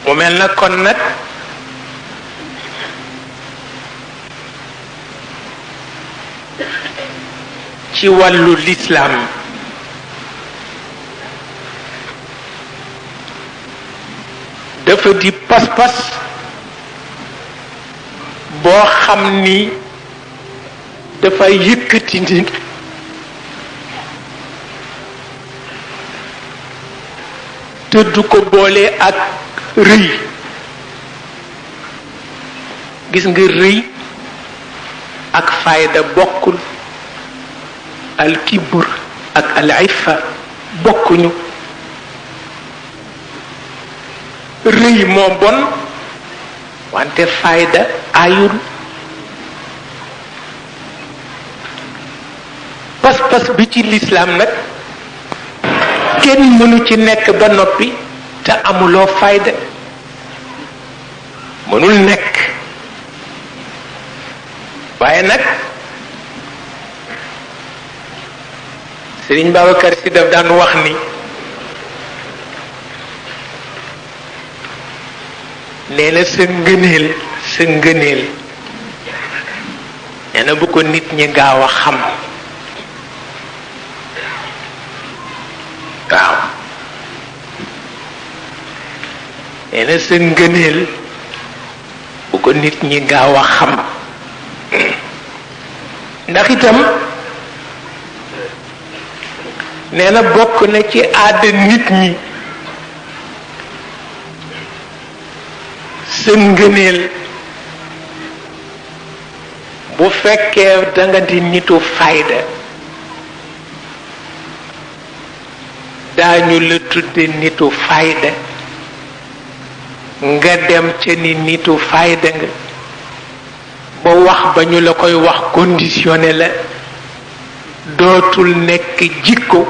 mu mel na kon nag ci wàllu lislaam dafa di pas-pas boo xam ni dafa yëkkati nit te du ko boole ak rëy. gis nga rëy ak fayda bokkul, al kibr ak al iffa bokkuñu. rëy moo bon wante fayda ayul. pas-pas bi ci lislaam nag kenn mënu ci nekk ba noppi te amuloo fayda, mënul nekk. waaye nag Sëriñ Babacar Si daf daan wax ni nee na sa ngëneel nee na bu ko nit ñi gaaw a xam. waaw nee na sa ngëneel bu ko nit ñi gaaw a xam. ndax itam nee na bokk na ci aada nit ñi sa ngëneel bu fekkee danga di nitu fayda daañu la tudde nitu fayda nga dem ca ni nitu fayda nga ba wax ba ñu la koy wax conditionné la dootul nekk jikko,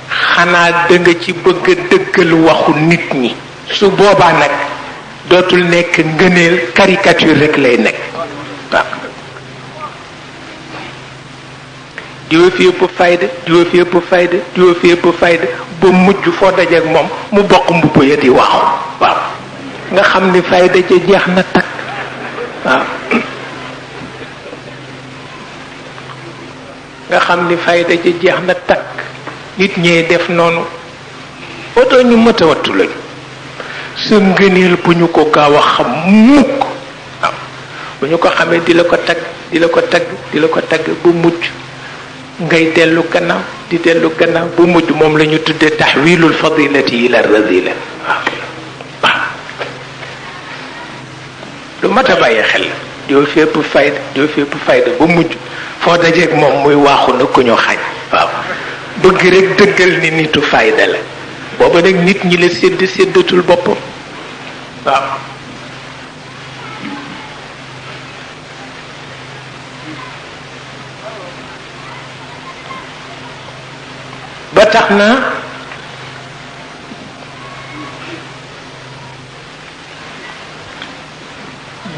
xanaa danga ci bëgg a dëggal waxu nit ñi. su boobaa nag dootul nekk ngëneel, caricature rek lay nekk. waaw diwa fi ëpp fayda, diwa fi ëpp fayda, diwa fi ëpp fayda ba mujj foo dajeek moom mu bokk mbubb ya di waxu. waaw nga xam ni fayda ca jeex na takk. waaw nga xam ni fayda ca jeex na takk. nit ñee def noonu oto ñu mët a wattu lañu. sa ngëneel bu ñu ko gaaw a xam mukk. waaw bu ñu ko xamee di la ko tagg di la ko tagg di la ko tagg bu mujj ngay dellu gannaaw di dellu gannaaw bu mujj moom la ñu tuddee taxwilul fadilati ila radila. waaw waaw lu mat a bàyyi xel la. diw fépp fayda diw fépp fayda ba mujj foo dajeeg moom muy waaxu na ku ñu xañ. waaw bëgg rek dëggal ni nitu fayda la. booba nag nit ñi la séddatul boppam. waaw ba tax na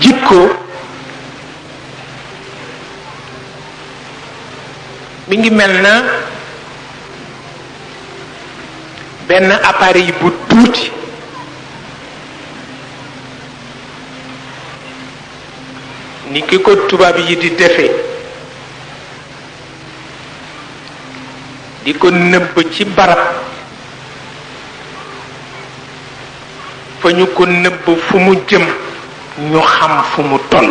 jikko mi ngi mel na benn appareil bu tuuti ni ki ko tubaab yi di defee di ko nëbb ci barab fa ñu ko nëbb fu mu jëm ñu xam fu mu toll.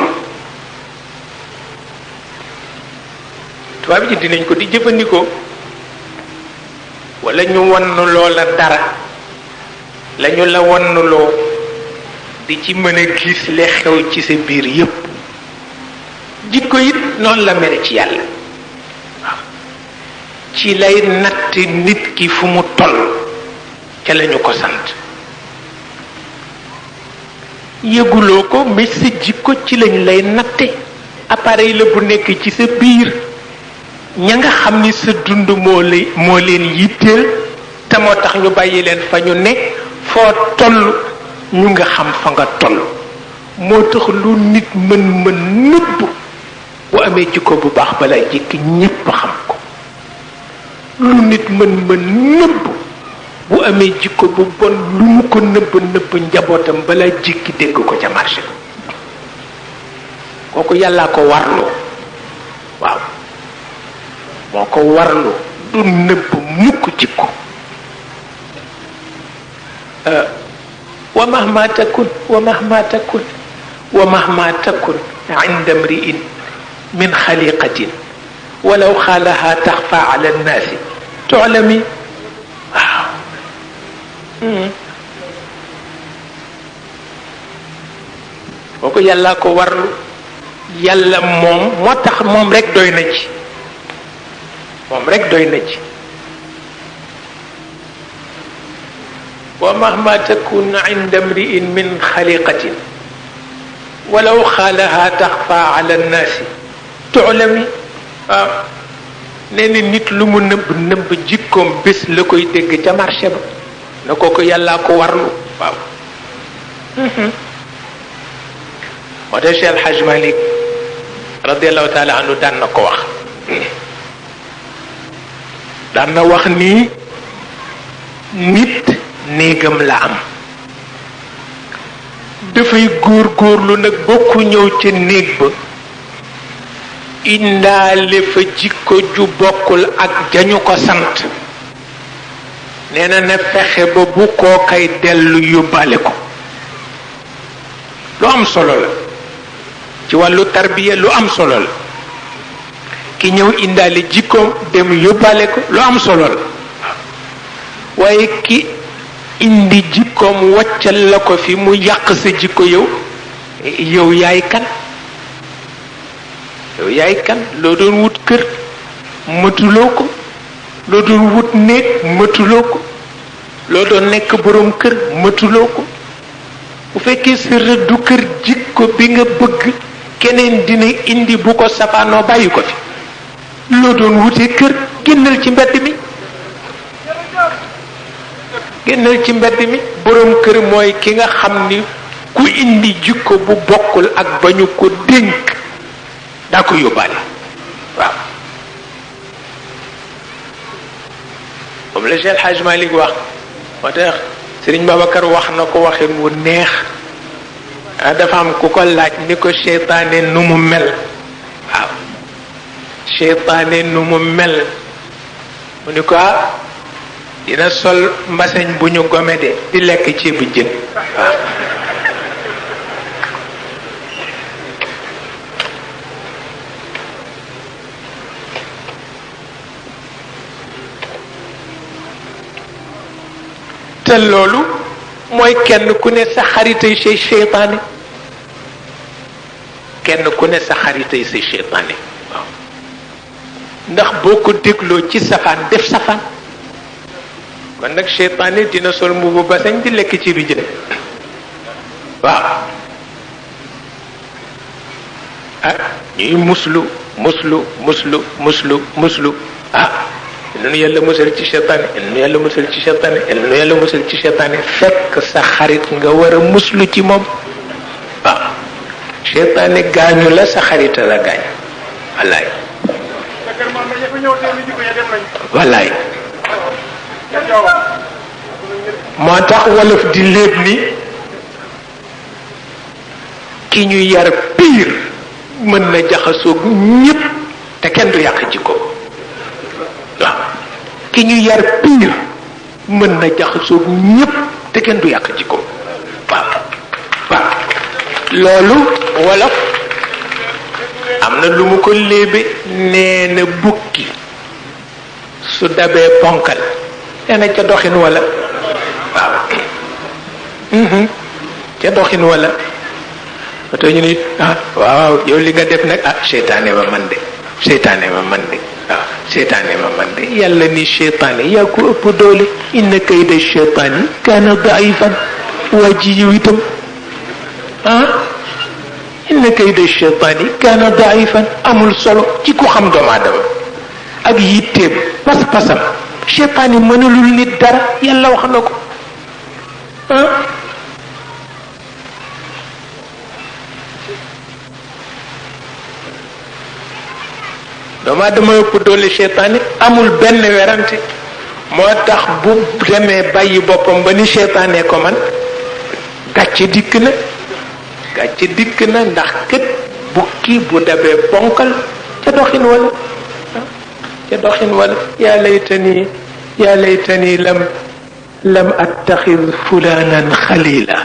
tubaab yi dinañ ko di jëfandikoo wala ñu wannuloo la dara lañu la wannuloo di ci mën a gis li xew ci sa biir yépp. jikko it noonu la mel ci yàlla. waaw ci lay natt nit ki fu mu toll ca lañu ko sant. yëguloo ko mais sa jikko ci lañ lay natte. appareil la bu nekk ci sa biir ña nga xam ni sa dund moo leen yitteel te moo tax ñu bàyyi leen fa ñu ne foo toll ñu nga xam fa nga toll. moo tax lu nit mën nëbb bu amee jikko bu baax balaa jikki ñépp xam ko. lu nit mën nëbb bu amee jikko bu bon lu mu ko nëbb njabootam balaa jikki dégg ko ca marché kooku yàllaa ko warloo waaw moo ko warloo du nëbb mukk jikko wa mahma takun inda mri'in min xaliqatin walaw xaalaha taxfa ala nnaasi tu'lami waaw kooku yàlla ko warlu yàlla moom moo tax moom rek doy na ci wa mahma takun inda mri'in min xaliqatin walaw xaalaha taxfa ala nnaasi tu'lami waaw nee na nit lu mu nëbb jikkoom bés la koy dégg ca marché ba na kooku yàllaa ko warlu waaw moo tax Cheikh El Hadj Malick radiallahu taala anhu daan na ko wax daan na wax ni nit néegam la am dafay góorgóorlu nag bokku ñëw ca néeg ba indaale fa jikko ju bokkul ak jañu ko sant nee na fexe ba bu koo kay dellu yóbbaale ko lu am solo la ci wàllu tarbiya lu am solo la ki ñëw indaale jikkoom dem yóbbaale ko lu am solo la waaye ki indi jikkoom waccal la ko fi mu yàq sa jikko yow yaay kan loo doon wut kër matuloo ko loo doon wut néeg matuloo ko loo doon nekk boroom kër matuloo ko bu fekkee sa rëddu kër jikko bi nga bëgg keneen dina indi bu ko safaanoo bàyyi ko fi loo doon wutee kër génnal ci mbedd mi boroom kër mooy ki nga xam ni ku indi jikko bu bokkul ak ba ñu ko dénk daa ko yóbbaale waaw moom la Cheikh El Hadj Malick wax moo tax Sëriñ Babacar wax na ko waxin wu neex dafa am ku ko laaj ni ko seytaane nu mu mel waaw seytaane nu mu mel mu ni ko dina sol mbaseñ bu ñu gome de di lekk ceebu jën waaw te loolu mooy kenn ku ne sa xaritay say seytaane waaw ndax boo ko dégloo ci safaan def safaan kon nag seytaane dina sol mbubu basañ di lekk ci bi jën waaw ñuy muslu nu yàlla musal ci seytaane fekk sa xarit nga war a muslu ci moom waaw seytaane gaañu la sa xarita la gaañ wallaay moo tax wolof di léeb ni ki ñu yar piir mën na jaxasoog ñépp te kenn du yàq jikko waaw ki ñu yar piir mën na jaxasoog ñépp te kenn du yàq jikko waaw loolu wolof am na lu mu ko léebe nee na bukki su dabee ponkal nee na ca doxin wala waaw ca doxin wala oto ñu ni waaw yow li nga def nag seytaane ma man de yàlla ni seytaane yaa ko ëpp doole inna kayda seytaani kaana daifan waa ji yow itam inna kayda seytaani kaana daifan amul solo ci ku xam doomu aadama ak yitteem pas-pasam seytaane mënalul nit dara yàlla wax na ko doomu aadama ëpp doole seytaane amul benn werante moo tax bu demee bàyyi boppam ba ni seytaane ko man gàcce dikk na ndax kët bukki bu dabee ponkal ca doxin wala yaa laytani lam attaxid fulanan xalila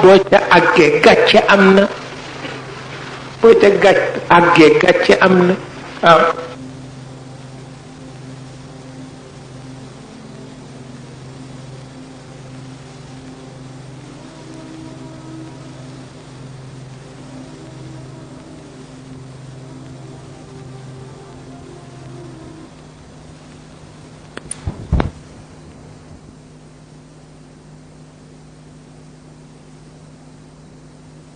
boo ca àggee gàcce am na boo ca àggee gàcce am na waaw